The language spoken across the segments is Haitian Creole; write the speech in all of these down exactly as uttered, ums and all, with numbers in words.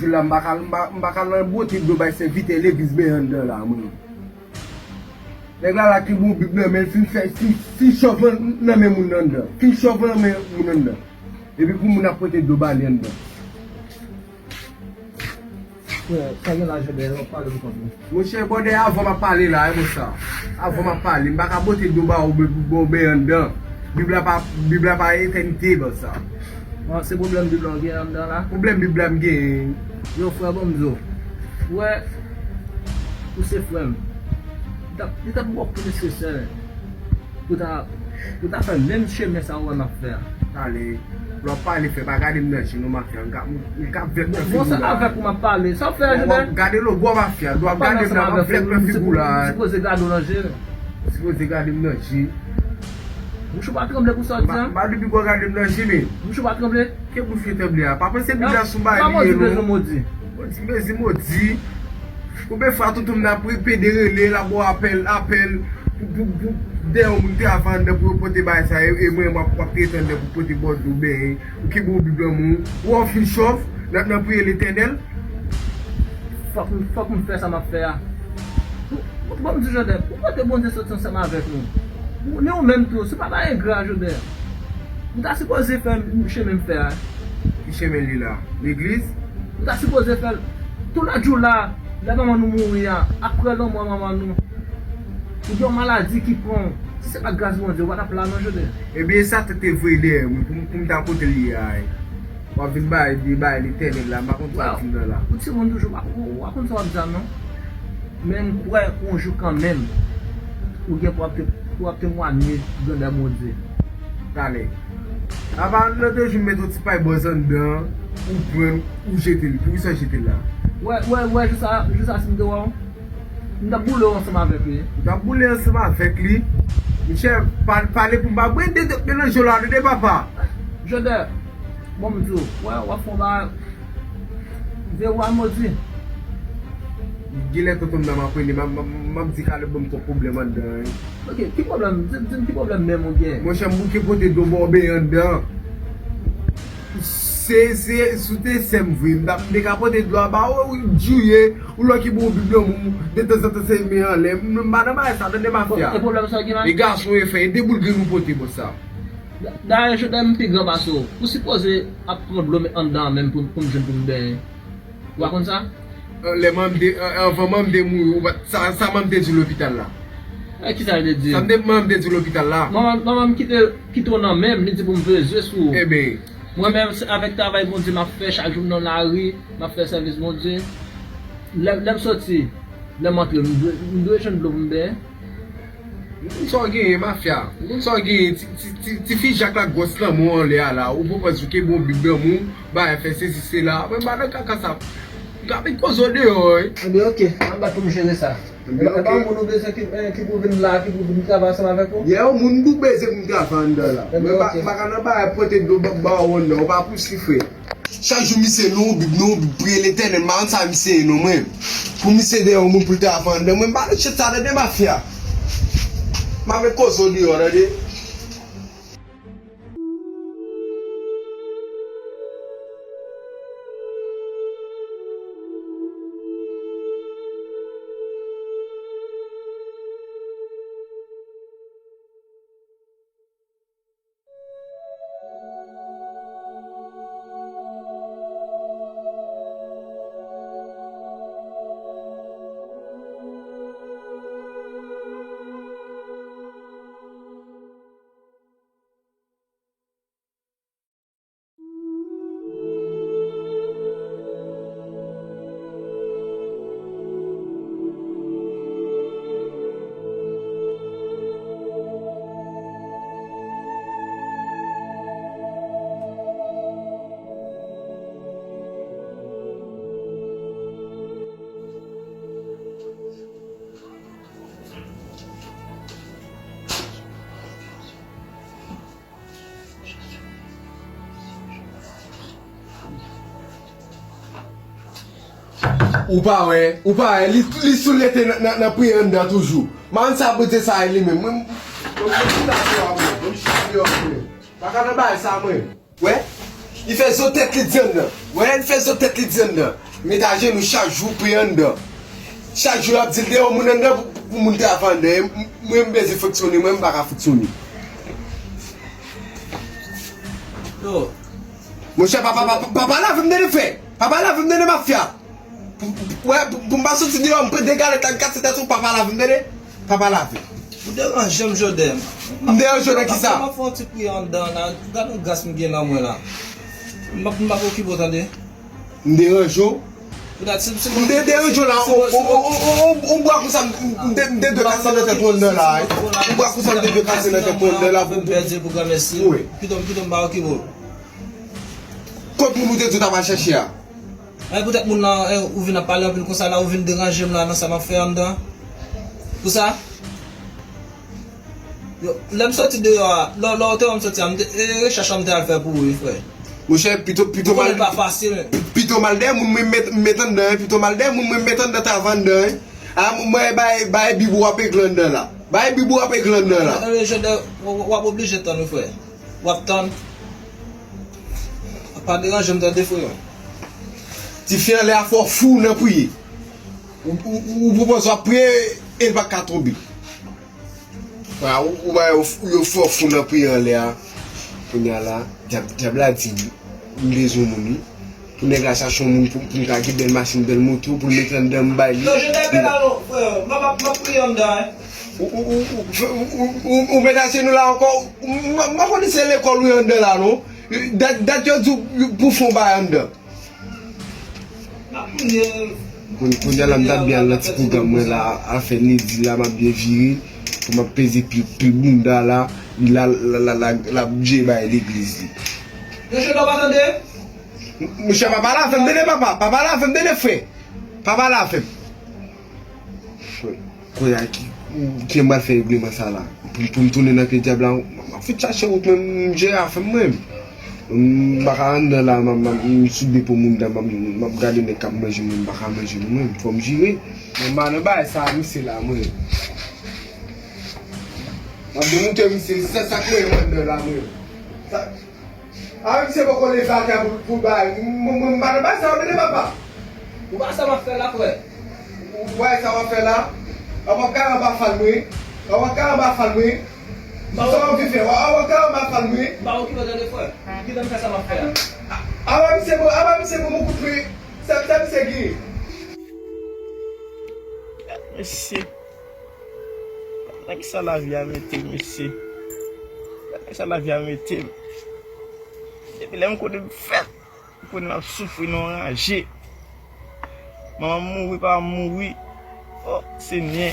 Jou la, m pa ka, m pa, m pa ka nan bwote dlo bay sèvitè legliz benyen anndan la, mwen. Nèg la la ki bon Bib nan men l, fin fè, fin, fin chòv nan, nan men moun anndan. Fin chòv nan men moun anndan. Epi pou moun ap pote dlo ba li anndan. Frè, sa gen la, Jodè, w ap pale pou kont ou. Monchè, bòdè, avan m ap pale la, e, monchè. Avan m ap pale, m pa ka pote dlo ba ou, ba w benyen anndan. Bib la pa, Bib la pa etènite, bòs sa. Bon, se pwoblèm Bib la w gen anndan la? Pwoblèm Bib la m genyen. Yo, frè, bon, m di w. Ou wè, ou se frè m. Li t ap, li t ap bò plis ke sè pou ta, pou ta fè menm chemen sa ou wè m ap fè a. Pale. Lè w ap pale, frè, pa gade m nan je non, mafya. M ka, m, m ka vlèk nan figi w la. Bon, se avèk ou m ap pale. Sa w fè, Jodè? W ap gade logo a mafya. Lè w ap gade m nan, m ap vlèk nan figi w la. M sipoze gade w nan je. Sipoze gade m nan je. Bouch ou pa tranble pou sa w di a? M pa, m pa depi w gade m nan je, men. Bouch ou pa tranble? Ke bouch ou tranble a? Pa panse Bib la sou bay li ye, non. Pa modi bezwen modi. Modi, mezi, modi. Konbyen fwa tonton m nan ap pede rele, l ap ba w apèl, apèl, pou, pou, pou dèyè yon moun te avan anndan pou yo pote bagay sa, e, e mwen, w ap, w ap rete anndan pou pote bòdlo benyen, ou kenbe yon Bib nan men w, ou wè w fin chòv, nan, nan priye Letènèl. Fòk m, fòk m fè sa m ap fè a. Bon, bon, m di Jodè, pou kote Bondye soti ansanm avèk nou? Ou, ni ou menm tou, se pa bagay engra, Jodè. Ou ta sipoze fè chemen m fè a. Ki chemen li la? Legliz? Ou ta sipoze fè l tou lòt jou la, lè manman nou mouri a, aprè lanmò manman nou. Ou gen yon maladi ki pran w. Si se pa t gras Bondye, ou pa t ap la non, Jodè. Ebyen, e Satan te voye dèyè m, wi, pou m, pou m ta kote l ye a, wi. W ap vin bay de bay Letènèl la, m pa konn sa w ap di m nan la. Ou timoun toujou, w pa, w pa konn sa w ap di a non. Men m kwè yon jou kanmenm, ou gen pou w ap te, pou w ap temwanye grandè Bondye. Talè. Apa nan de jou m met yon ti pay bòz anndan, ou pran l, ou jete l. Poukisa w jete l la? Wè, wè, wè, jou sa, jou sa si m te wè w, m t ap boule w ansanm avèk li. Ou t ap boule ansanm avèk li? Monchè, pa, pale pou m pa bwè de dòt melanje w la, tande papa. Jodè, bon, m di w, wè, w ap fè yon bagay. Vewo a modi. Genlè tonton m nan m ap rele, m ap, m ap, m ap di Kalèb ban m twòp pwoblèm anndan, wi. Ok, ki pwoblèm? Di, di m ki pwoblèm menm ou gen? Monchè, m bouke pote dlo ba w benyen anndan. Se, se, si w te sè m vre, m t ap, m te ka pote dlo a ba w, wi, djouye, ou lò ki bon Bib nan men w, detanzantan se men anlè. M, m pa nan bagay sa, tande mafya. E pwoblèm sa w gen la? E gason e fè, e de boul grenn ou pote, bòs sa. Da-, dayè, Jodè, m pi gran pase w. Ou sipoze ap pran dlo anndan an menm pou, pou m jwenn pou m benyen. Ou pa konn sa? Lè manman m te, anvan manman m te mouri, ou pa, sa, sa manman m te di w lopital la? E kisa l te di? Sa m te, manman m te di w lopital la? Manman, manman m kite, kite w nan men m, li di pou m veye zye sou ou. Ebyen. Mwen menm, se avèk travay Bondye m ap fè, chak jou m nan lari, m ap fè sèvis Bondye. Lè, lè m soti, lè m antre, m dwe, m dwe jwenn dlo pou m benyen. M konn sa w genyen, mafya. M konn sa w genyen. Ti, ti, ti, ti fi Jak la gwòs nan men w anlè a la. Ou pran pòz ou kenbe yon Bib nan men w, bagay fè sesi sela. Mwen m pa nan kaka sa. M ka met koze w deyò, wi. Ebyen, oke. Ann bat pou m jere sa. Ebyen, oke. E pa yon moun ou bezwen ki, eh, ki pou vin la, ki pou vin travay ansanm avèk ou? Yè, yon moun m tou bezwen pou m travay anndan la. Ebyen, oke. Mwen pa, m pa ka nan bagay pote dlo ba, ba w anndan. Ou pa pousi, frè. Chak jou misye li yon Bib, li yon Bib, priye Letènèl, m pa konn sa misye ye non mwen. Pou misye dèyè yon moun pou l te avan anndan mwen, m pa nan shit sa tande mafya. M ap met koze w deyò tande. Ou pa wè, ou pa wè, li, li sou rete nan, nan, nan priye anndan toujou. M pa konn sa Bondye sa ye li menm. Mwen, mwen, mwen chita deyò a mwen, mwen chita deyò a mwen. Pa ka nan bagay sa mwen. Wè, li fè zo tèt li di anndan. Wè, li fè zo tèt li di anndan. Met ajenou chak jou pou y anndan. Chak jou y ap di l deyò moun anndan pou, pou moun travay anndan. E m, mwen m bezwen fonksyone, mwen m pa ka fonksyone. Yo. Monchè, pa, pa, pa, pa pale avè m tande frè. Pa pale avè m tande mafya. Pou, pou, wè, pou, pou m pa soti deyò, m pran de galèt la, m kase tèt ou, pa pale avè m tande. Pa pale avè m. Ou deranje m jodi. M deranje w nan kisa? M ap fè yon ti priyè anndan la. Gade yon gras m gen nan mwen la. M ap, m ap okipe w tande. M deranje w. M te deranje w la, on bwa konsa, m te, m te dwe kase nan tèt ou anndan la. On bwa konsa, m te dwe kase nan tèt ou anndan la. Pou m pèdi pou granmèsi. Wi. Pito, pito m pa okipe w. Kot moun ou te di w t ap al chèche a? E poutèt moun nan, e, ou vin ap pale anpil konsa la, ou vin deranje m la nan sa m ap fè anndan. Pou sa? Yo, lè m soti deyò a, lè, lè w te wè m soti a, m te, e, rechèch la m te al fè pou ou, wi, frè. Monchè, pito, pito m al, pa fasil. Pito m al dèyè moun mwen met, met anndan, pito m al dèyè moun mwen met anndan, travay anndan. A, mwen bay, bay bib w ap regle anndan la. Bay bib w ap regle anndan la. E, e, Jodè, w, w ap oblije tann, wi, frè. W ap tann. Pa deranje m tande, frè. Tifi anlè a fè w fou nan priye. Ou, ou, ou, ou pwopoze w ap priye e l pa ka tonbe. Ou, ou, ou, yo fè w fou nan priye anlè a. Kounye a la, dyab, dyab la di m bezwen moun wi. Pou nèg la chache yon moun pou, pou m ka gen bèl machin, bèl moto, pou l mete anndan m bay li. Non, je t'appelle la non, frè. M ap, m ap priye anndan, en. Ou, ou, ou, ou, ou, ou, ou met ajenou la ankò. M, m, m pa konnen se lekòl ou ye anndan la, non. Dat, dat yo di w pou fon bay anndan. Koun-, kounye a la, m ta byen al nan ti pwogram mwen la, afè Nedi la, m ap byen vire, pou m ap peze pil, pil bounda la, li la, la, la, la, l ap dwe bay legliz li. Yo, je pa tande? M-, monchè, pa pale avè m, tande papa, pa pale avè m, tande frè. Pa pale avè m. Kounye a ki, ki m pral fè regleman sa la? Pou, pou m tounen nan pye dyab la, m ap fin chache wout mwen, m jere afè m mwen. M pa ka anndan la, m, m, m sou depo moun la, m, m ap gade nèg k ap manje mwen, m pa ka manje nou mwen, fò m jere. Mwen m pa nan bagay sa a, misye la, mwen. M ap demontre misye, se sa k rele mwen anndan la, mwen. Sa, A, misye poko leve atè pou, pou bay. M, m, m pa nan bagay sa yo, tande papa. Ou pa sa m ap fè la, frè. Ou wè sa w ap fè la? A, w ap kale anba fal mwen. A, w ap kale anba fal mwen. Sa w ap vin fè? A, w ap kale anba fal mwen. M pa okipe w tande, frè. Kite m fè sa m ap fè a. A, a, misye bon, a, misye bon, bon kout pwen. Sa, sa misye gen? Mesye. Gad nan kisa lavi a mete m, mesye. Gad nan kisa lavi a mete m. Depi lè m konnen m fèt, m konnen m ap soufri nan yon raje. Manman m mouri, papa m mouri. O, Senyè.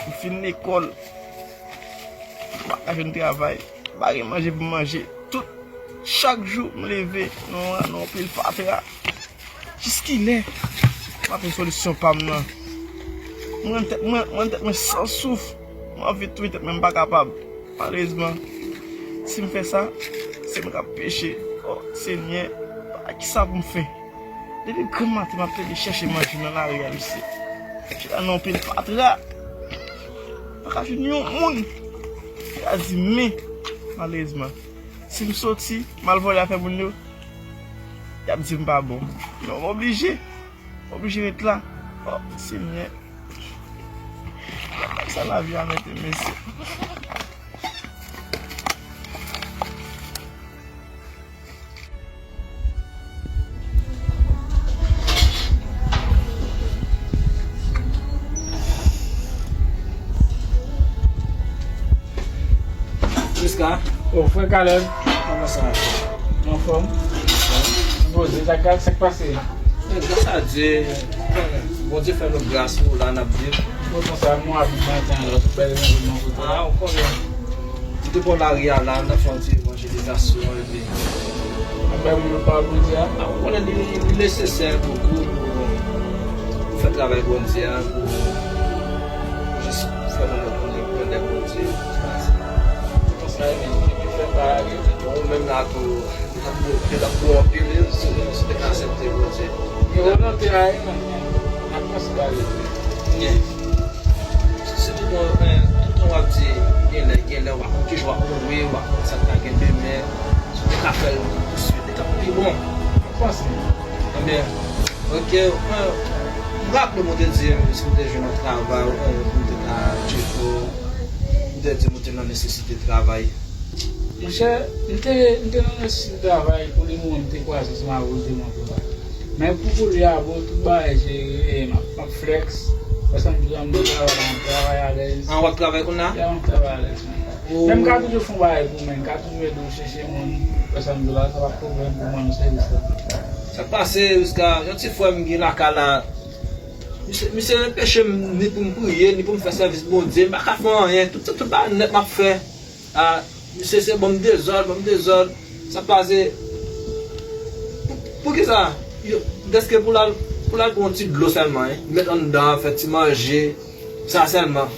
M fin lekòl. M pa ka jwenn travay. M pa gen manje pou m manje. Tout, chak jou, m leve nan yon, nan yon pil fatra. Jiskilè m ap jwenn solisyon pa m nan? Mwen, tèt mwen, mwen, tèt mwen san souf. Mwen anvi touye tèt mwen, m pa kapab. Malerezman, si m fè sa, se mwen k ap peche. O, Senyè, pa kisa pou m fè? Depi granmmaten, m ap tande chèche manje nan lari a, mesye. Chita nan yon pil fatra. Pa ka jwenn yon moun. Kraze men, malerezman. Si m soti, m al vòlè afè moun yo, y ap di m pa bon. Men m oblije. M oblije ret la. O, Senyè. Gad sa lavi a mete m, mesye. Priska. O, frè Caleb. Kòman sa? Anfòm? Poze, sa k, sa k pase? E, gras a Dye. Bondye fè nou gras, nou la, n ap viv. Potan sa, nou ap viv maten an, tout bèl evanjil nan kote. A, ou konnen. Nou te bò lari a la, n ap fè yon ti evanjelizasyon, epi. N ap bay moun yo pawòl Bondye a? A, ou konnen li, li nesesè pou, pou, pou fè travay Bondye a, pou jis fè moun yo konnen grandè Bondye. Konsa, epi, epi fè pa ale. Bon, ou menm la tou, ou t ap bon, ou t ap bon anpil, wi, si, si w te ka aksepte Bondye. Gen volonte a, wi, men, ak konsiderasyon. Gen. Se tout tan, eh, tout tan w ap di, gen lè, gen lè, w ap toujou ap mouri, w ap konn sa k ta gen demen. Si w te ka fè l touswit, li t ap pi bon. Ou panse? Ebyen, Ok, m raple m ou te di m si m te jwenn yon travay, ou te ka tcheke w, ou te di m ou te nan nesesite travay. Monchè, m te, m te nan nesesite travay, pou li moman m te kwaze se ma voye mwen pou la. Men pou koulye a, bro, tout bagay jere, e, m ap, m ap flex. Paske m di m nan travay la, m travay alèz. An, w ap travay kounye a? Ya, m ap travay alèz, man. Men m ka toujou fè yon bagay pou mwen, m ka toujou ede w chèche moun. Paske m di la, sa pa pwoblèm pou mwen nan sèvis la. Sa k pase, Wiska, yon ti frè m gen lakay la. Misye, misye anpeche m ni pou m priye, ni pou m fè sèvis Bondye. M pa ka fè anyen. Tout, tout, tout bagay nèt m ap fè. A, misye se ban m dezòd, ban m dezòd. Sa k pase? Pou, poukisa? Yo, dèske pou l al, pou l al pran yon ti dlo sèlman, hein? Met anndan, fè ti manje. Sa sèlman.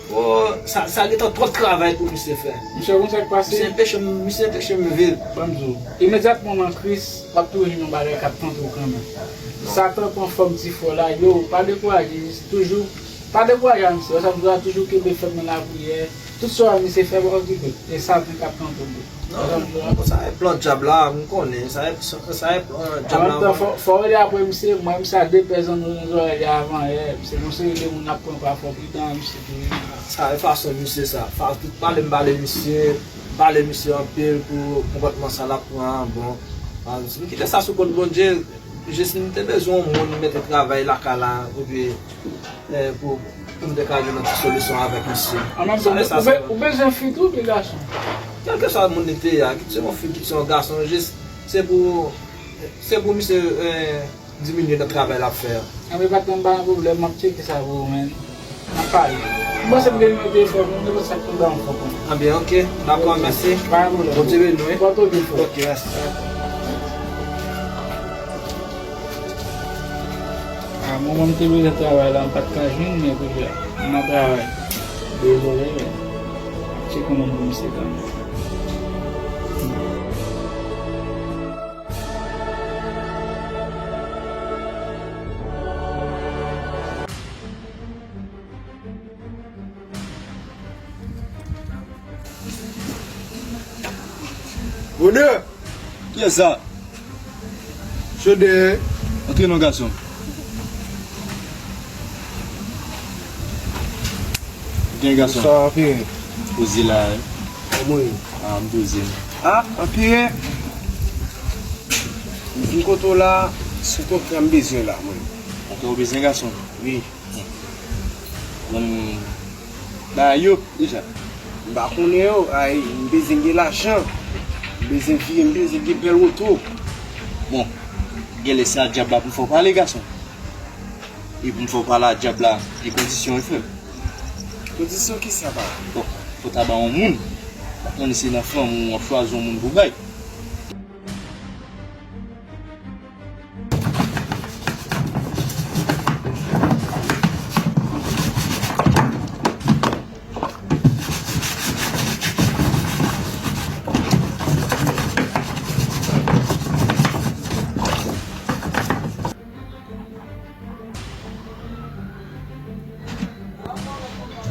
O, sa, sa gentan twòp travay pou misye fè. Misye konn sa k pase? Misye anpeche m, misye anpeche m viv. Ban m di w, imedyatman nan Kris, w ap toujou jwenn yon bagay k ap tante w kanmenm. Satan pran fòm ti frè w la, yo, pa dekouraje, toujou, pa dekouraje a misye, sa m di w la, toujou kenbe fèm nan lapriyè, tout sa w wè misye fè, pa okipe l, e Satan k ap tante w. Non, non, sa e plan dyab la, m konnen, sa e, sa e plan dyab la. An menm tan, fò, fò w rele apre misye, mwen, misye a de pè zanno nan zòrèy li avan yè, se yon seri de moun ap pran pa fò pridan, misye tou. Sa e fason misye sa, fa-, tout pale m pale misye, pale misye anpil pou konpòtman sa l ap pran an, bon. A, m kite sa sou kont Bondye, jis m te bezwen yon moun mete travay lakay la, epi eh, pou, pou m te ka jwenn yon ti solisyon avèk misye. An menm tan, ou, ou be-, ou bezwen fi tou oubyen gason? Kèlkeswa moun li te ye a, kit se yon fi, kit se yon gason, jis se pou, se pou misye, eh, diminye nan travay l ap fè a. Anben, patnè m, pa gen pwoblèm, m ap tcheke sa pou ou, men. N ap pale. M panse m gen nimewo telefòn ou, nenpòt sa k tonbe a m fè w konnen. Anben, ok, dakò, mèsi. Pa gen pwoblèm. Bondye beni w, wi. Pòte w byen, frè. Ok, mèsi. A, moman m te bezwen travay la, m pa t ka jwenn, men kounye a, m nan travay. Dezole, men. Tcheke moun pou misye kanmenm. Bonè! Kiyès sa? Jodè. Antre non, gason. Gen gason. Sa, Anpire. Poze la, wi. Kòman w ye? A, m poze. A, Anpire. M vin kote w la, se kontrè m bezwen la, mwen. Kontrè w bezwen, gason? Wi. Bon, bagay yo, deja. M pa konnen yo, ay, m bezwen gen lajan. M bezwen vire, m bezwen gen bèl oto. Bon, genlè se a dyab la pou m fè w pale, gason. E pou m fè w pale a dyab la, gen kondisyon, wi, frè m. Kondisyon kisa, papa? Bon, fò w ta ba yon moun. M pa konnen se nan fanmi w w ap chwazi yon moun pou bay.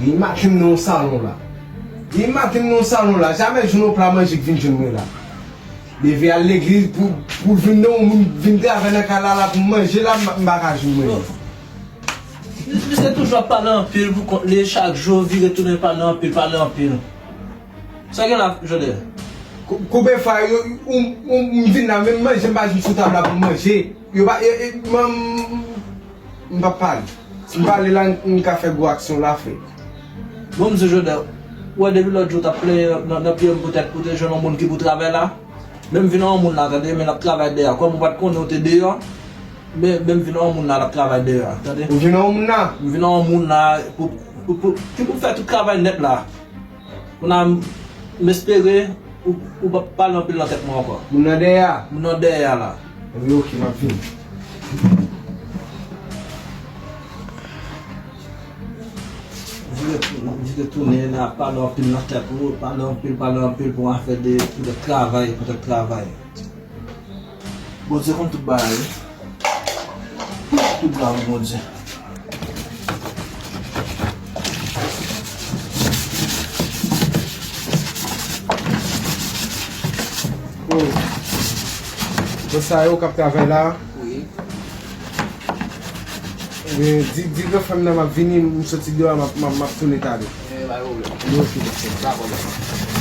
Demen maten m nan yon salon la. Demen maten m nan yon salon la. Jamè jwenn yon pla manje k vin jwenn mwen la. Leve al legliz pou, pou l vin nan yon moun vin travay nan kay la, la pou manje la, m, m pa ka jwenn manje. Misye toujou ap pale anpil pou kont li, chak jou vire tounen pale anpil, pale anpil. Sa gen la, Jodè? Kou-, konbyen fwa yo, ou, ou, m vin la, menm manje m pa jwenn sou tab la pou m manje. Yo pa, e, e, m, m p ap pale. Si m pale la, m ka fè gwo aksyon la, frè. Bon, msye Jodè, ou wè depi lòt jou w t ap plenyen nan, nan pye m poutèt ou te jwenn yon moun ki pou travay la. Men m vin yon moun la, tande, men l ap travay deyò. Kòm ou pa t konnen ou te deyò, men, men m vin yon moun la, l ap travay deyò, tande. Ou vin yon moun la? M vin yon moun la pou, pou, pou, ki pou fè tout travay nèt la. Kounye a, m espere ou, ou p ap pale anpil nan tèt mwen ankò. Moun nan dèyè a? Moun nan dèyè a la. Ebyen, oke, m ap vini. Vire tou-, vire tounen la, pale anpil nan tèt ou, pale anpil, pale anpil pou afè de, poutèt travay, poutèt travay. Bondye konn tout bagay, wi. Tout glwa pou Bondye. Oh. Bon, sa yo k ap travay la? Wi. Men, di, di gran frè m nan m ap vini, m soti deyò a, m ap, m ap, m ap tounen talè. Eh, pa gen pwoblèm. Ok, bòs. Dakò, bòs.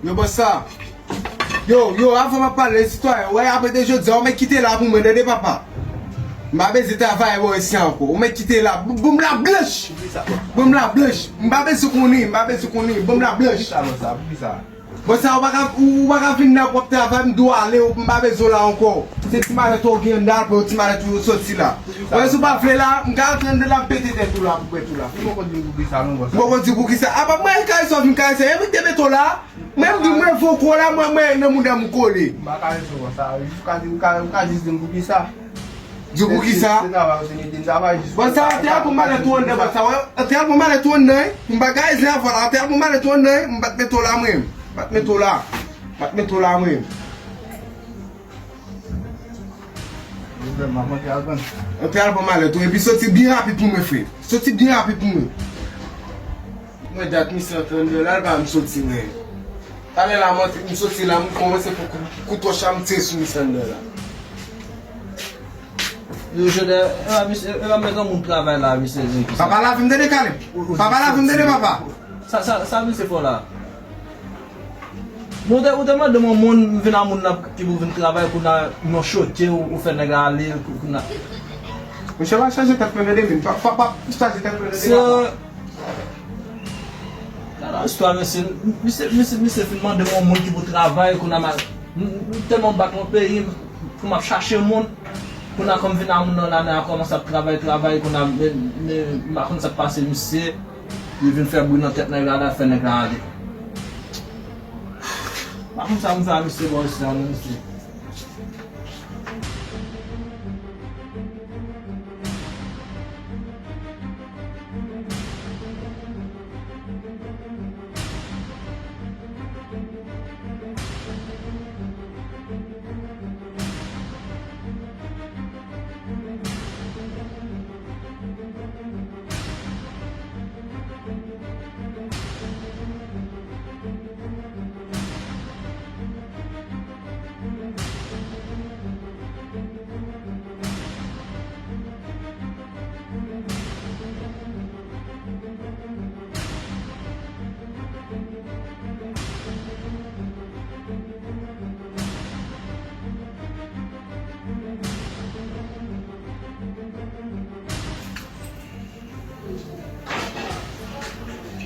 Yo, bòs sa. Yo, yo, avan m ap pale, sitwayen, wè, apre de jodi a, ou mèt kite la pou mwen, tande, papa. M pa bezwen travay bò isi a ankò. Ou mèt kite la. Ban m la blanch. Ban m la blanch. M pa bezwen konnen, m pa bezwen konnen. Ban m la blanch. Poukisa, bòs sa? Poukisa? Bòs sa, ou pa ka, ou, ou pa ka vin la pou w ap travay, m di w ale, ou, m pa bezwen w la ankò. Se ti malèt ou gen anndan, apre ti malèt ou yo soti la. Wè, si w pa vle la, m ka rantre anndan la, m pete tèt ou la, pou pete ou la. Ou poko di m poukisa non, bòs sa. M poko di poukisa. Apa mwen karese w vin karese, e mwen ki te mete w la. Mwen m di mwen voye w la, mwen, mwen nan mouda m kole. M pa karese w, bòs sa. Ou ka, ou ka, ou ka jis di m poukisa. Di w poukisa? Se, se travay ou te mete m travay jis. Bòs sa, antre al pran malèt ou anndan, bòs sa. Wè, antre al pran malèt ou anndan, wi. M pa ka zen avè w la, antre al pran malèt ou anndan, wi. M pa t mete w la, mwen. M pa t mete w la. M pa t mete w la, mwen. Antre al pran malèt ou, epi soti byen rapid pou mwen, frè. Soti byen rapid pou mwen. Mwen dat misye antre anndan la, l pa m soti, mwen. Talè la, mwen, m soti la, m kòmanse pran kou, kout wòch la, m tire sou misye anndan la. Yo, Jodè, e pa misye, e pa mèt yon moun travay la, misye Zen ki sa. Papa la vin tande, Kaleb. Papa la vin tande, papa. Sa, sa, sa misye fè w la? Bon, ou te, ou te mande m yon moun, m vin a moun nan ki pou vin travay, kounye a, m choke, ou, ou fè nèg la ale, kounye a. Mesye pa chanje tèt mwen, tande, men. Pa, pa, pa chanje tèt mwen, tande, papa. Gade istwa, mesye. Misye, misye, misye fin mande m yon moun ki pou travay, kounye a, m, m, m tèlman bat yon peyi, m, pou m ap chache moun, kounye a, kòm vin a moun nan, nan, nan, kòmanse ap travay, travay, kounye a, men, men, m pa konn sa k pase misye, li vin fè bri nan tèt nèg la, la fè nèg la ale. M pa konn sa m fè a misye, bò, isi a, non, mesye.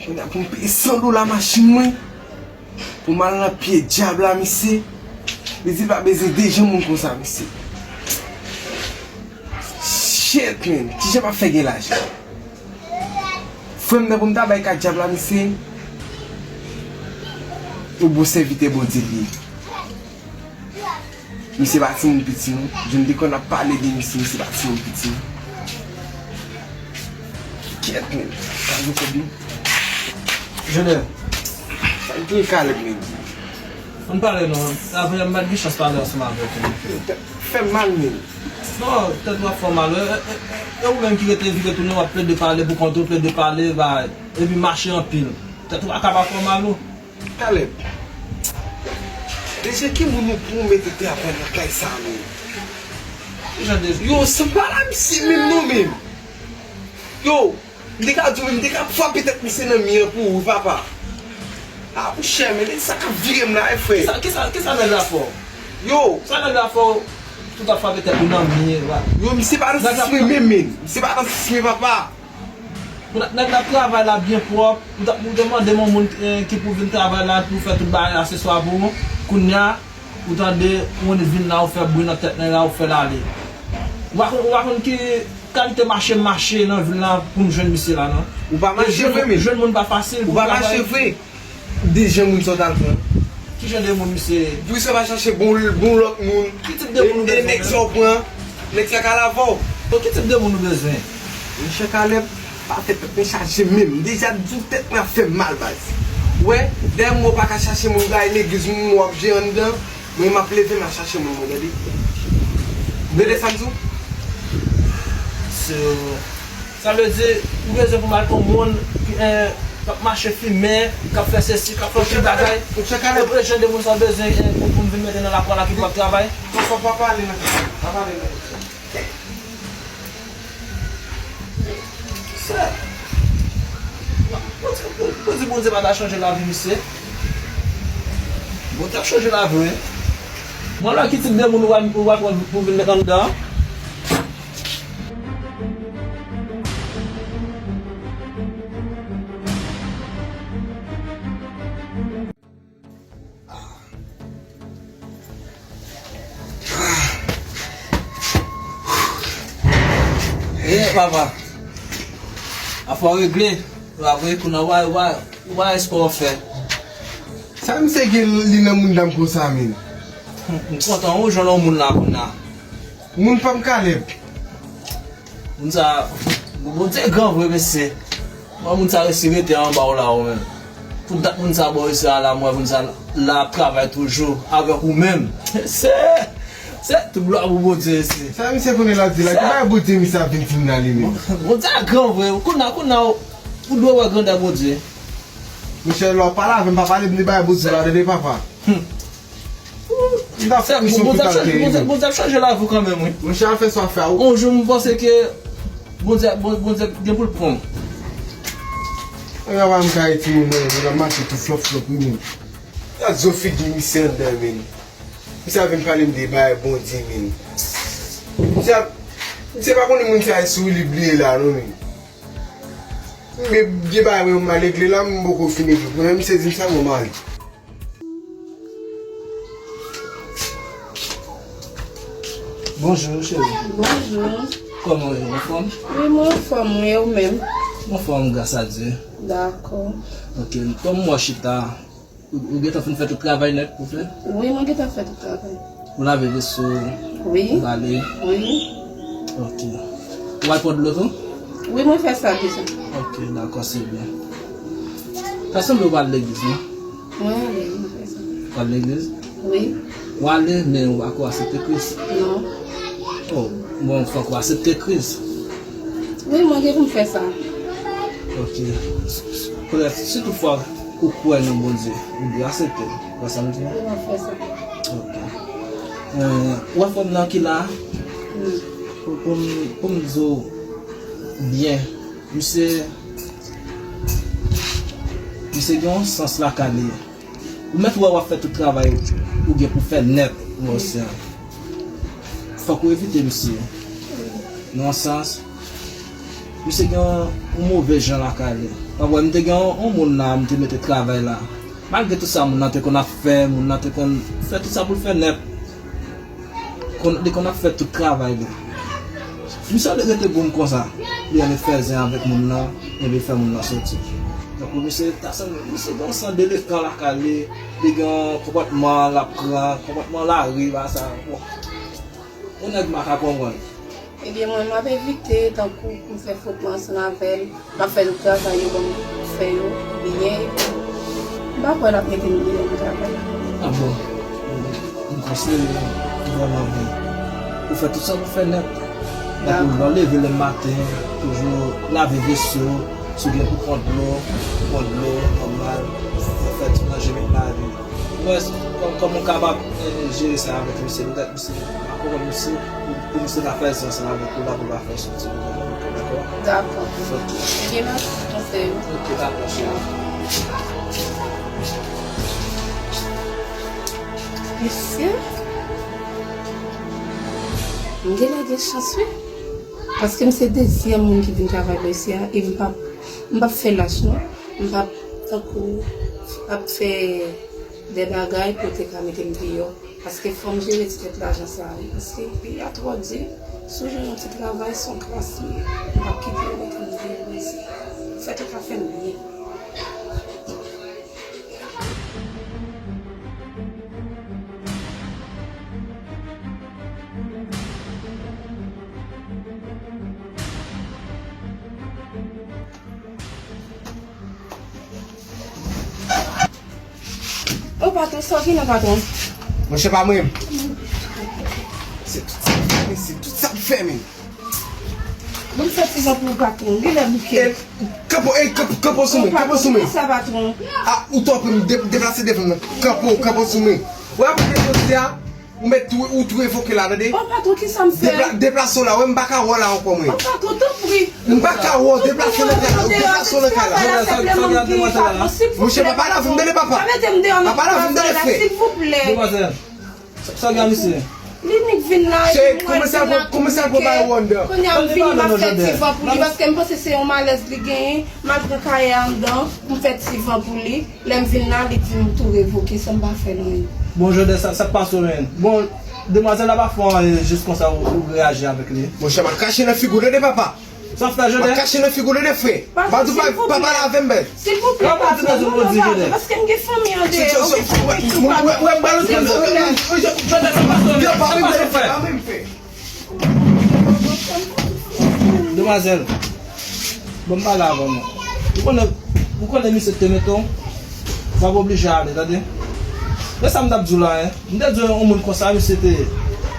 Kounye a pou m peye san dola machin mwen, pou m al nan pye dyab la, misye. Li di l pa bezwen de jan moun konsa, misye. Shit, man. Kijan m ap fè gen lajan? Frè m nan pou m ta bay kat dyab la, misye. Yon bon sèvitè Bondye li ye. Misye pa timoun piti non. Jan m te konn ap pale de misye, misye pa timoun piti non. Kèt, men. Sa vin fè byen. Jodè. Sa vin Kaleb, men. Ann pale non. Avè m pa t gen chans pale ansanm avèk ou. Fè m mal, men. Non, tèt ou ap fè w mal. E, e, e, e ou menm ki rete vire tounen, w ap plede pale pou kont ou, plede pale, ba, epi mache anpil. Tèt ou pa ka pa fè w mal, ou. Kaleb, deja ki moun ou pran mete te aprann nan kay sa a menm? Ki jan de... Yo, sanble a misye menm non menm. Yo, m te ka di w menm, m te ka frape tèt misye nan mi an pou ou, wi, papa. A, monchè, men sa k ap vire m la, wi, frè. Kisa, kisa, kisa nèg la fè w? Yo. Sa nèg la fè w? Tout ap frape tèt li nan mi. Yo, misye pa nan sis men menm, men. Misye pa nan sis men, papa. Nèg la ap travay la byen pwòp. Ou t ap, ou te mande yon moun, eh, ki pou vin travay la pou fè tout bagay aseswa pou ou. Kounye a, ou tande, ou vin la, ou fè bri nan tèt nèg la, ou fè l ale. Ou pa konn, ou pa konn ki kalite mache m mache nan vil la pou m jwenn misye la, non. Ou pa mache vre, men. Jwenn moun pa fasil pou travay. Ou pa mache vre. De jan moun sa w t al pran. Ki jan de moun misye ye? Pou sa pa chache bon, bon lòt moun. Ki tip de moun ou bezwen? E nèg sa w pran, nèg sa ka lave w. Bon, ki tip de moun ou bezwen? Monchè Caleb, pa fè tèt mwen chaje menm. Deja di w tèt mwen ap fè m mal, baz. Ou wè, dèyè m wè w pa ka chache moun, bay legliz moun w ap jere anndan. Mwen, m ap leve, m al chache moun mwen, tande. Tande sa m di w? So, sa vle di, ou bezwen pou m al pran moun ki, eh, k ap mache fimen, k ap fè sesi, k ap fè anpil bagay. Monchè Caleb. Epi jan de moun sa w bezwen, eh, pou, pou m vin mete nan lakwa la ki p ap travay. Papa, pa pale nan tèt mwen, pa pale nan tèt mwen. Sè, Bondye, Bondye, Bondye pa ta chanje lavi misye. Bondye ap chanje lavi w, wi. Mwen la ki tip de moun ou va, ou va pran pou vin met anndan. Eh, papa. Afè w regle. Ou pa vre, kounye a, w a, w a, w a espò w fè. Sa misye gen li nan moun dam konsa, men? M kontan, ou jwenn yon moun la kounye a. Moun pa m Caleb. Moun sa, Bondye gran vre, mesye. Mwen, moun sa resi rete anba w la, ou menm. Pou dat moun sa bò isi a la, mwen, moun sa la ap travay toujou avèk ou menm. Se, se tout glwa pou Bondye isi. Sa misye konnen l ap di la, ki bagay Bondye misye ap vin di m la, li menm? Bondye a gran vre, kounye a, kounye a, ou dwe wè grandè Bondye. Monchè, lè w pale avè m, pa pale m de bagay Bondye la, tande, papa. Hmm. M ta fè misyon pou kalte li. Bondye ap chanje lavi w kanmenm, wi. Monchè, afè sa w fè a, ou. Yon jou, m panse ke Bondye, Bon- Bondye gen pou l pran w. Mwen pa m ka ret timoun nan, men l ap mache tou flòp flòp, wi, men. Gad zo figi misye anndan, men. Misye ap vin pale m de bagay Bondye, men. Misye ap, misye pa konnen moun sa e sou li bliye la, non, men. Men gen bagay mwen m al regle la, m poko fini. Kounye a misye di m sa mwen mari. Bonjou, cheri. Bonjou. Kòman w ye? Ou anfòm? Wi, mwen anfòm, wi, ou menm? Mwen anfòm, gras a Dye. Dakò. Ok, kòm m wè w chita, ou, ou gentan fin fè tout travay nèt pou fè? Wi, mwen gentan fè tout travay. Ou lave veso? Wi. Bale? Wi. Ok. Ou al pran dlo tou? Wi, mwen fè sa deja. Ok, dakò, se byen. Ta sanble ou pa al legliz, non? Mwen ale, mwen fè sa. Ou al legliz? Wi. Ou ale, men ou pako aksepte Kris? Non. Oh, bon, fòk ou aksepte Kris. Wi, mwen gen pou m fè sa. Ok. Petèt, si toutfwa ou kwè nan Bondye, ou dwe aksepte l. Ou wè sa m di a? Wi, mwen fè sa. Ok. Eh, ou wè fanm nan ki la a? Wi. Pou, pou m, pou m di w byen, misye, misye gen yon sans lakay li. Ou mèt wè w ap fè tout travay ou gen pou fè nèt, monchè. Fòk ou evite misye. Nan yon sans, misye gen yon, yon move jan lakay li. W ap wè, m te gen yon, yon moun la, m te mete travay la. Malgre tout sa moun nan te konn ap fè, moun nan te konn fè tout sa pou l fè nèt. Konn, li konn ap fè tout travay li. Misye ale rete gwo m konsa. Li ale fè zen avèk moun nan, epi fè moun nan soti. Tankou misye ta sanble, misye gen yon san delekan lakay li, li gen yon konpòtman l ap pran, konpòtman lari, bagay sa. Bon. Yon nèg m pa ka konprann. Ebyen, mwen, m ap evite, tankou pou m fè fotman ansanm avè l, m ap fè tout travay yo ban m fè yo byen, epi m pa kwè l ap mete m deyò nan travay la. Ah bon? M panse li vrèman byen. Ou fè tout sa pou fè nèt. Dakò. Lè w leve lè maten, toujou lave veso, si w gen pou pran dlo, pran dlo, nòmal, fè ti manje, met lavi. Mwen, kòm, kòman w kapab, eh, jere sa avèk misye? Petèt misye, m pa konprann misye, pou, pou misye ta fè zen ansanm avèk ou la, pou l pa fè w soti pou mwen, ok, dakò? Dakò. Ok. Ebyen, mèsi pou konsèy ou. Ok, dakò, cheri. Mesye. M genlè gen chans, wi. Paske m se dezyèm moun ki vin travay bò isi a, e m p ap, m p ap fè lach, non. M p ap, tankou, ap fè de bagay pou yo te ka mete m deyò. Paske fò m jere ti tèt lajan sa a, wi. Paske peyi a twò di, si w jwenn yon ti travay, se yon gras li ye. M p ap kite yo mete m deyò, mèsi. Fèt ou ka fè m byen. O patwon, sa w gen nan patwon? Monchè, pa mwen. Se tout sa k fèmen, se tout sa k fèmen. Bon, fè ti jan pou ou, patwon. Li lè bouke. E, kanpo, e, kanpo, kanpo sou mwen, kanpo sou mwen. Ki sa, patwon? A, ou twò pran m, de-, deplase devan m nan. Kanpo, kanpo sou mwen. Ou ap gade jodi a, ou mèt tou, ou tou revoke la, tande? O patwon, ki sa m fè? Depla-, deplase w la, wè m pa ka wè w la ankò, mwen. O patwon, tanpri. M pa ka wè w, deplase w nan kay la, ou deplase w nan kay la. Monchè, papa la vin, tande papa. Pa mete m deyò nan travay la, silvouplè. Demwazèl. Sa, sa gen misye? Li nik vin la, epi m wè l vin la tou nik. Kòman sa l pou bay ou anndan? Kounye a m vini, m ap fè ti van pou li, paske m panse se yon malèz li genyen, m al pran kayè anndan, m fè ti van pou li. Lè m vin la, li di m tou revoke, san m pa fè l anyen. Bon, Jodè, sa, sa k pase w menm? Bon, demwazèl la pa fè w anyen jis konsa ou, ou reyaji avèk li. Monchè, m ap krache nan figi w, tande papa. Sa fè Jodè? M ap krache nan figi w, tande frè. Pa di w pa, pa pale avè m, bèl. Silvouplè, patwon, non, non, non, paske m gen fanmi andeyò, oke, silvouplè. Jodè, sa pa sou mwen. Demwazèl, bon, m pale avè w, non. Ou konnen, ou konnen misye te mete w, w ap oblije ale, tande. Men sa m t ap di w la, en. M te di w yon moun konsa, misye te ye.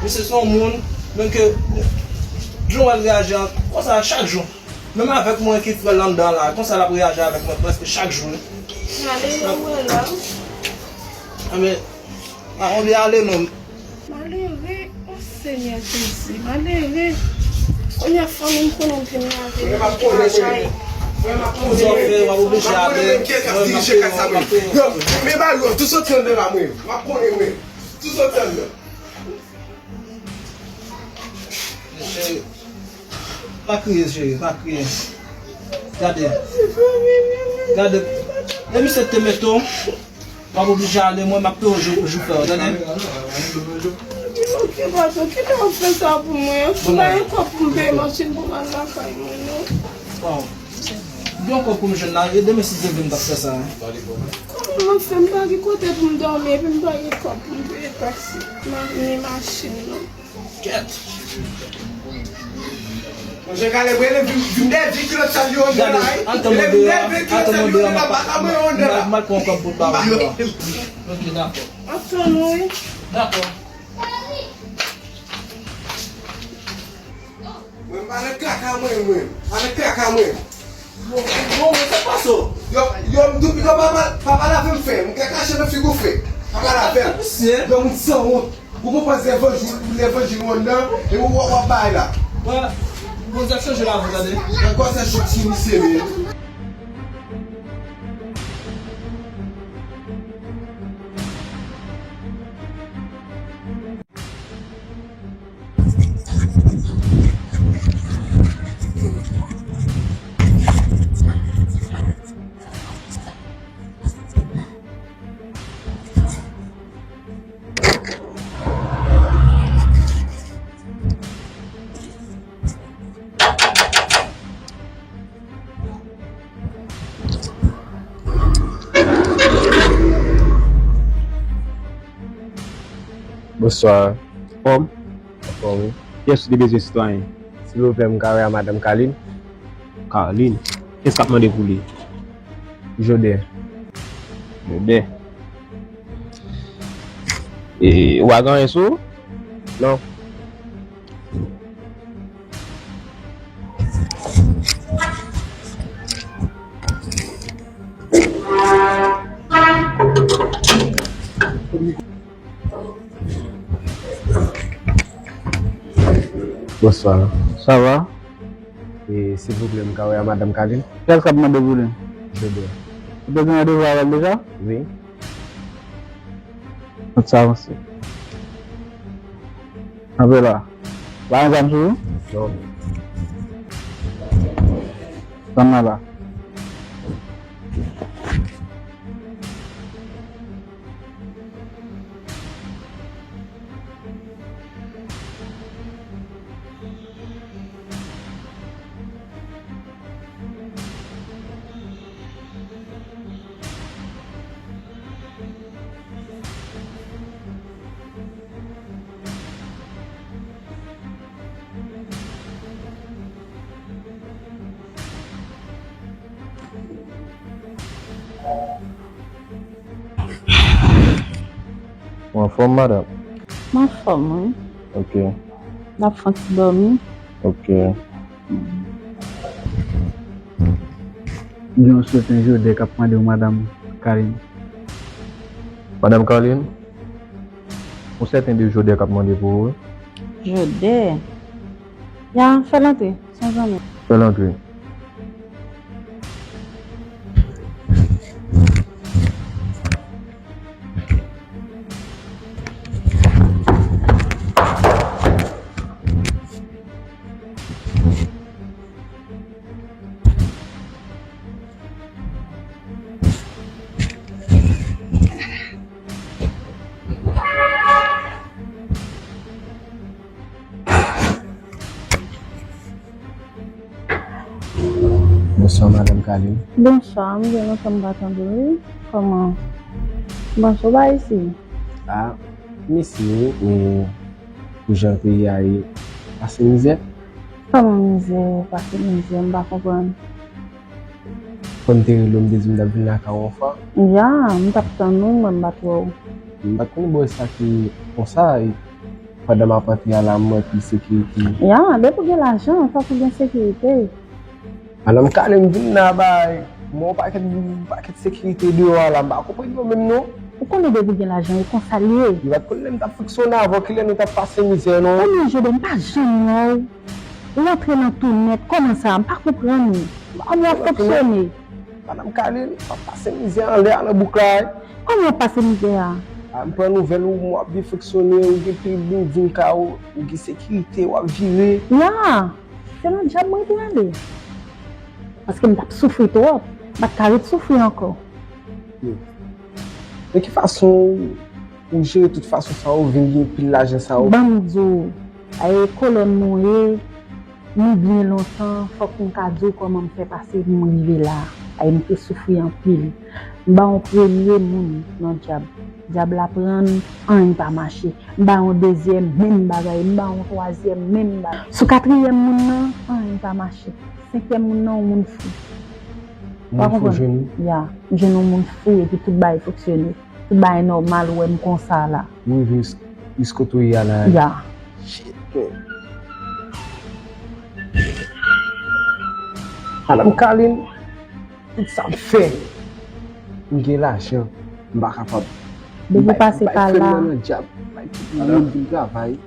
Misye se yon moun, menm ke, jan w wè l reyaji an, konsa chak jou. Menm avèk mwen ki frè l anndan la, konsa l ap reyaji avèk mwen prèske chak jou, wi. Malere, ou wè la. Anben, a, on vle ale, non. Malere, o Senyè Jezi, malere. Kounye a fanmi m konnen m te mele avè yo, m te ka jayi. Sa w fè, w ap oblije ale. Mwen, m ap peye w, m ap peye w. Yo, men ba yo, tou soti anndan la, mwen. M ap konnen, mwen. Tou soti anndan. Cheri, pa kriye, cheri, pa kriye. Gade. Gade. Lè misye te mete w, w ap oblije ale, mwen, m ap peye w jou, jou fè w, tande? Ok, patwon, kilè w ap fè sa pou mwen? Ou pa gen kòb pou m peye machin pou m al lakay mwen, non. Bon. Gen yon kòb pou m jwenn la, e demen si Dye vle m t ap fè sa, wi. Kòman m ap fè? M pa gen kote pou m dòmi, epi m pa gen kòb pou m peye taksi, ma-, ni machin, non. Kèt. Monchè, Kalèb, rele vin, vin dèyè kilòt sa li anndan la, wi. Rele vin dèyè kilòt sa li anndan la, pa ka mwen anndan la. M al pran yon kòb pou l ba mwen. Ok, dakò. Antann, wi. Dakò. Mwen pa nan kaka mwen, mwen. Pa nan kaka mwen. Bon, bon, mwen, sa k pase w? Yo, yo, m tou pito pa, pa, pa pale avè m, frè. M ka krache nan figi w, frè. Pa pale avè m. Misye. Yo, moun sanwont. Ou konprann se levanjil, levanjil ou anndan, e ou w ap bay la. Wè, Bondye ap chanje lavi w, tande. Nan kò sa chok sou misye, men. Bonswa. Anfòm? Anfòm, wi. Kiyès ou te bezwen, sitwayen? Silvouplè, m ka wè a madanm Carline? Carline? Kiyès k ap mande pou li? Jodè. Jodè. E, ou pa gen anyen sou ou? Non. Bonswa. Sa va? E, silvouplè, m ka wè a madanm Carline? Kiyès k ap mande pou li? Jodè. Ou te gen randevou avè l deja? Wi. Ann sa avanse. Kanpe la. Pa gen zam sou ou? Non. Zam nan la. Ou anfòm, madanm? M anfòm, wi. Ok. N ap fè yon ti dòmi. Ok. Gen yon sèten Jodè k ap mande w, madanm Carline. Madanm Carline? Yon sèten de Jodè k ap mande pou ou, wi. Jodè? Ya, fè l antre, se yon zanmi. Fè l antre. Bonswa, madanm Carline. Bonswa, m gen lontan m pa tande w, wi. Kòman? Bonswa, w pa isi? A, m isi, wi, men pou jan peyi a ye, pase mizè. Kòman mizè, pase mizè, m pa konprann. Fò m te rele w, m te di m t ap vin lakay ou anfwa. Ya, m t ap tann ou, mwen m pa t wè w. M pa t konn bò sa ki konsa, e pandan m ap antre a la, m wè pil sekirite. Ya, depi w gen lajan, fòk ou gen sekirite. Madanm Carline, m vin la bay mwen yon pakèt, yon pakèt sekirite deyò a la, m pa konprann yo menm non. Ou konnen depi w gen lajan, e konsa l ye. Yo pa t konn lè m t ap fonksyone avè w, kilè nou t ap pase mizè non. Konnen Jodè, m pa janm wè w. Ou antre nan tou nèt, kòman sa? M pa konprann ou. Kòman w ap fonksyone? Madanm Carline, w ap pase mizè anlè a nan bouk la, wi. Kòman w ap pase mizè a? A, m pran nouvèl ou, w ap byen fonksyone, ou gen pil bilding kay ou, ou gen sekirite, w ap vire. Ya, se nan djab mwen prale. Paske m t ap soufri twòp. M pa t ka ret soufri ankò. De ki fason ou jere tout fason sa yo, vin gen pil lajan sa yo? Ban m di w, e kolòn nou ye, nou byen lontan, fòk m ka di w kòman m fè pase pou m rive la. Ay, m te soufri anpil. M ba yon premye moun nan djab. Djab la pran m, anyen pa mache. M ba yon dezyèm, menm bagay. M ba yon twazyèm, menm bagay. Sou katriyèm moun nan, anyen pa mache. Senkyèm moun nan, yon moun fou. Moun fou jwenn ou? Ya, m jwenn yon moun fou epi tout bagay fonksyone. Tout bagay nòmal, ou wè m konsa la. Ou rive jis, jis kote w ye a la? Ya. Shit, man. Madanm Carline, tout sa m fè, m gen lajan, m pa kapab. Depi w pase pa la. Bay fè m nan djab, bay tout moun vin travay.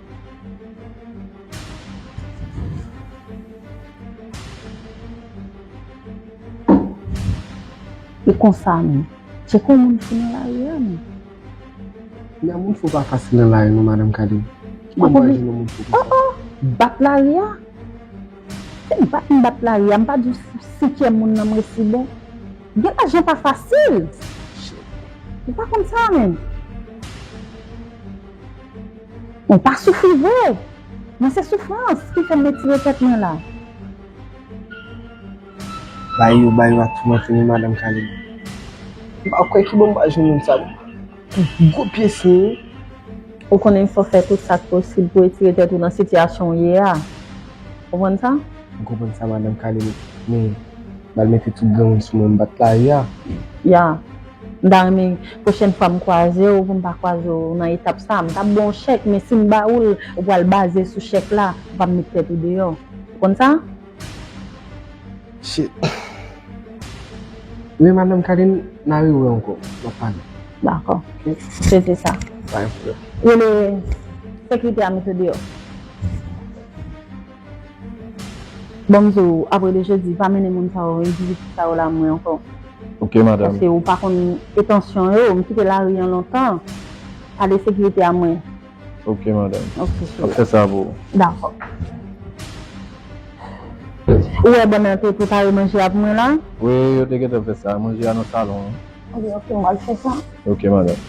E konsa menm. Tcheke yon moun fou nan lari a, menm. Men moun fou pa fasil nan lari non, madanm Carline. Ki bò m pral jwenn yon moun fou konsa? Oh, oh, bat lari a. Se bat m bat lari a, m pa di w si, senkyèm moun nan m resi bon. Gen lajan pa fasil. Shit. Ou pa konn sa menm. Ou pa soufri vre. Men se soufrans ki fè m retire tèt mwen la. Bay yo, bay yo ap toumante m wi, madanm Carline. M pa kwè ki bò m pral jwenn moun sa. Gwo pyès wi. Ou konnen fò w fè tout sa k posib pou w retire tèt ou nan sitiyasyon w ye a. Konprann sa? M konprann sa, madanm Carline. Men, m pral mete tout grenn sou mwen, m bat lari a. Ya. M ta renmen pwochèn fwa m kwaze w, pou m pa kwaze w nan etap sa. M t ap ba w chèk, men si m ba ou l, ou pral baze sou chèk la, ou p ap met tèt ou deyò. Ou konn sa? Shit. Men madanm Carline, n a rewè ankò. N ap pale. Dakò. Ok? Se, se sa. Pa gen pwoblèm. Rele sekirite a mete w deyò. Bon, m di w, apre de jedi, pa mennen moun sa yo, endividi sa yo la mwen ankò. Ok, madanm. Paske ou pa konn entansyon yo, m kite lari an lontan. Pale sekirite a mwen. Ok, madanm. Ok, cheri. M ap fè sa pou ou. Dakò. Ou wè bann nan te prepare manje a pou mwen la? Wi, yo te gentan fè sa. Manje a nan salon an. Ok, ok, m pral fè sa. Ok, madanm.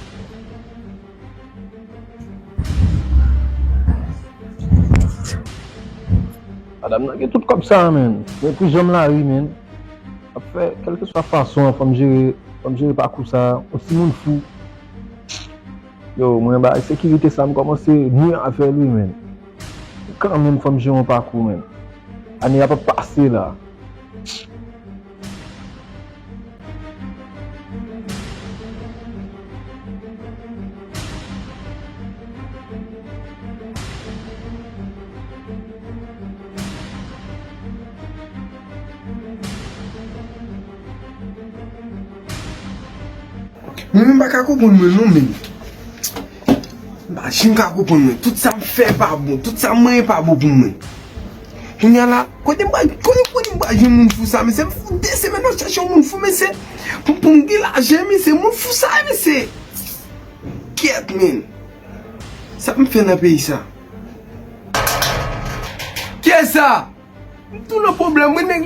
Madanm nan gen tout kòb sa a, menn. Men pou jan m la ri, menn. Ap fè, kèlkeswa fason an, fò m jere, fò m jere pakou sa a. Yon timoun fou. Yo, mwen ba sekirite sa, m kòmanse nwi avè l wi, menn. Kanmenm, fò m jere yon pakou, menn. Ane a p ap pase la. Mwen menm pa ka konprann mwen non, menn. M pa janm ka konprann mwen. Tout sa m fè pa bon. Tout sa m manyen pa bon pou mwen. Kounye a la, kote m pral, kote, kote m pral jwenn moun fou sa, mesye? M fou de semèn nan chèche yon moun fou, mesye. Pou, pou m gen lajan, mesye. Moun fou sa, mesye. Kyèt, menn. Sa m fè nan peyi sa? Kiyès sa? M tou nan pwoblèm, wi, nèg,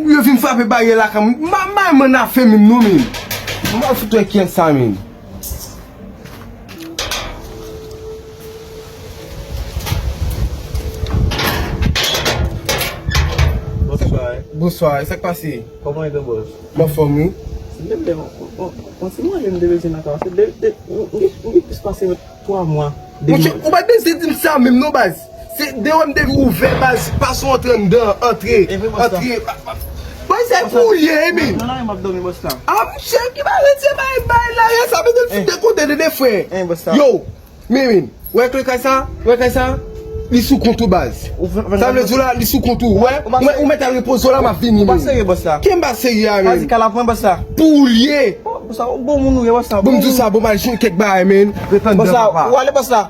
yo vin frape baryè lakay mwen. M pa, m pa renmen afè menm non, menn. M pa fout wè kiyès sa, menn. Bonswa. Bonswa, sa k pase? Kòman e ye, bòs? M anfòm, wi. Se menm lè yon, yon, yon ti manje m te bezwen nan kay la. Se de, de, m, m, m gen plis pase twa mwa. Monchè, ou pa t bezwen di m sa menm non, baz. Se deyò m te ouvè, baz. Pase w antre anndan, antre, antre. Baz, se pou ou l ye, wi, men. Nan lari m ap dòmi, bòs la. A, monchè, ki bagay se bay, bay lari sa, mete l sou de kote de, de frè. Yo, men, men. Wè kle kay sa? Wè kay sa? Li sou kont ou, baz. Sa vle di w la, li sou kont ou. Wè, ou mèt al repoze w la, m ap vini, men. Ou pa serye, bòs la? Ki m pa serye a, men? Pase kay la pou mwen, bòs la. Pou ou l ye. Bòs la, ou bon moun ou ye, bòs la. Bon, m di w sa, bon, m al jwenn kèk bagay, men. Bòs la, ou ale, bòs la.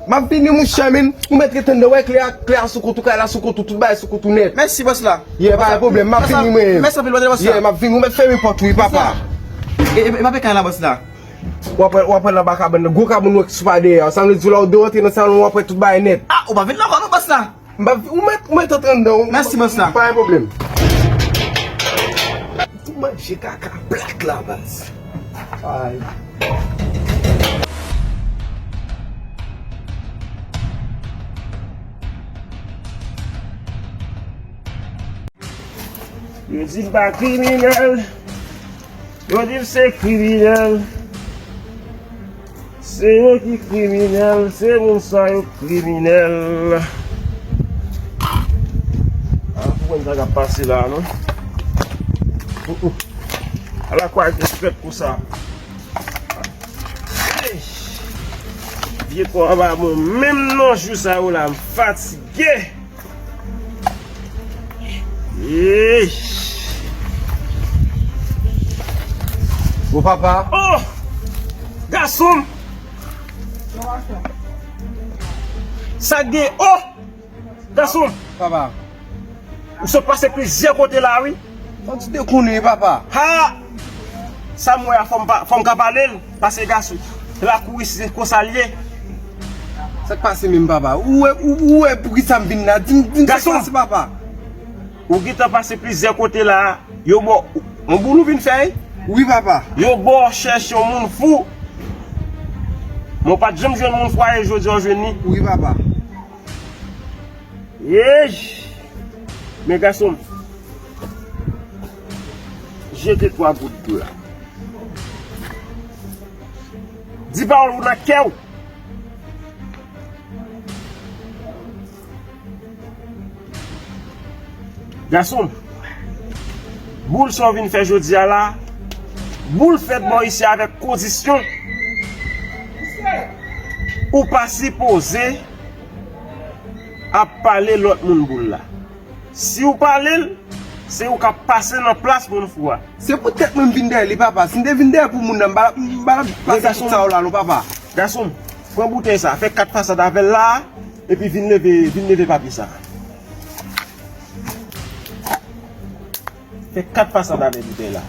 M ap vini, monchè, men. Ou mèt ret anndan, wè, kle a, kle a sou kont ou, kay la sou kont ou, tout bagay sou kont ou nèt. Mèsi, bòs la. Yeah, pa gen pwoblèm, m ap vini, mwen. Mèsi anpil, bòs la. Yeah, m ap vini, ou mèt fèmen pòt ou, wi, papa. E, e, e pa pe kay la, bòs la. W ap pran, w ap pran anba kabann nan. Gwo kabann wè ki sou pa dèyè a. Sa vle di w la ou dwe rantre nan salon, w ap wè tout bagay nèt. Ah, ou pa vin la ankò non, bòs la. M pa, ou mèt, ou mèt antre anndan. Mèsi, bòs la. Pa gen pwoblèm. Tou manje kaka plat la, baz. Ay. Yo di m pa kriminèl. Yo di m se kriminèl. Se yo ki kriminèl, se moun sa yo kriminèl. A, pou mwen sa k ap pase la, non? Ala kwa gen fèt konsa. Vye kò a pa bon menm non, jou sa yo la, m fatige. Bon, papa. Oh! Gason m! Sa gen, oh! Gason m! Papa. Ou sot pase plizyè kote la, wi. Fò ti dekonnen, papa. Ha! Sa m wè a, fò m pa, fò m ka pale l. Pase gason. Lakou isi, se konsa l ye. Sa k pase menm, papa? Ou wè, ou, ou wè poukisa m vin la? Di m, di m sa k pase, papa. Ou gentan pase plizyè kote la, yo ba w yon boul ou vin fè? Wi, papa. Yo ba w chèche yon moun fou. Men w pa t janm jwenn moun fou a, e jodi a w jwenn li? Wi, papa. Ey! Men gason m, jete twa gout dlo la. Di pawòl ou nan kè w. Gason m, boul sa w vin fè jodi a la, boul fèt bò isi avèk kondisyon. Ou pa sipoze ap pale lòt moun boul la. Si w pale l, se ou k ap pase nan plas moun fou a. Se poutèt mwen m vin dèyè li, papa. Si m te vin dèyè pou moun nan, m pa, m pa pase tout sa yo la, non, papa. Gason m, pran boutèy sa, fè kat fasad avè l la, epi vin leve, vin leve papye sa. Fè kat fasad avè boutèy la.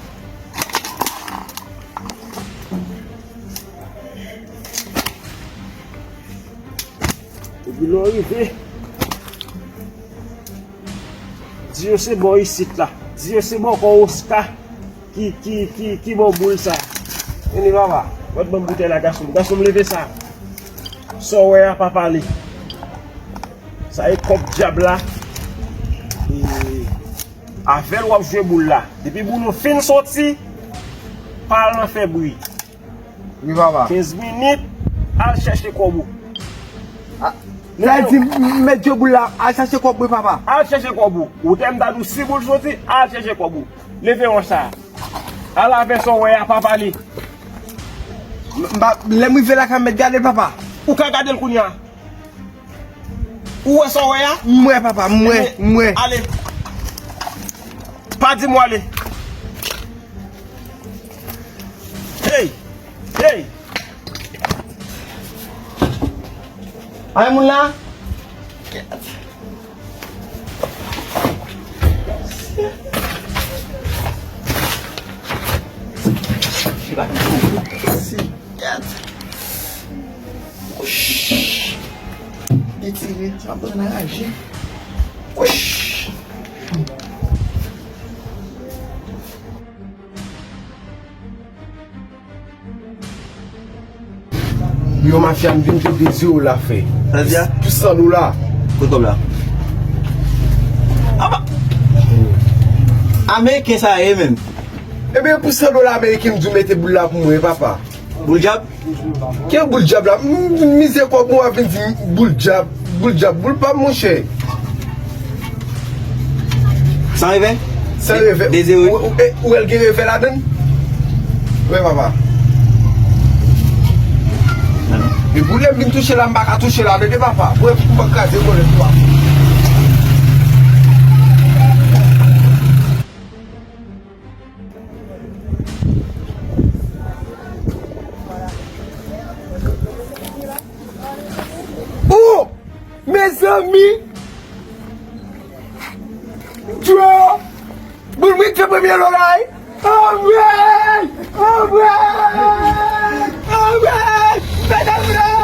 Bilo rive. Di yo se bò isit la. Di yo se bò kò Oscar ki, ki, ki, ki bò boul sa. Vini papa. Mèt ban m boutèy la gason. Gason m leve sa. Sa w wè a pa pale. Sa e kòb dyab la. E avè l w ap jwe boul la. Depi boul ou fin soti, pa al nan fè bri. Wi papa. Kenz minit, al chèche kòb ou. Sa vle di m mèt jwe boul la, al chèche kòb mwen papa. Al chèche kòb ou. Ou tè m ta di w si boul soti, al chèche kòb ou. Leve wòch sa. Al avè sa w wè a pa pale. M pa, lè m rive lakay m mèt gade l papa. Ou ka gade l kounye a. Ou wè sa w wè a? M wè papa, m wè, m wè. Ale. Pa di m w ale. Hey! Hey! Ay moun la. Wouch! Detire, sa pran anraje. Wouch! Yo mafya m vin tou de zewo la fè. Sa di a? Pou san dola. Kote kòb la? Aba! Ameriken sa ye menm. Ebyen pou san dola ameriken m di w mete boul la pou mwen papa. Boul djab? Ki boul djab la? M, m, mizè kòb mwen w ap vin di m boul djab, boul djab, boul pa m monchè. San revè? San revè. De zewo. Ou, ou, e, ou wè l gen revè ladann? Wi papa. E boul la m vin touche la m pa ka touche ladann de papa. Pou m pa kraze kòlèt ou a. Oh! Mezanmi! Djo! Boul mwen te premye lò la wi! Anmwey! Anmwey! Anmwey! Medam yo!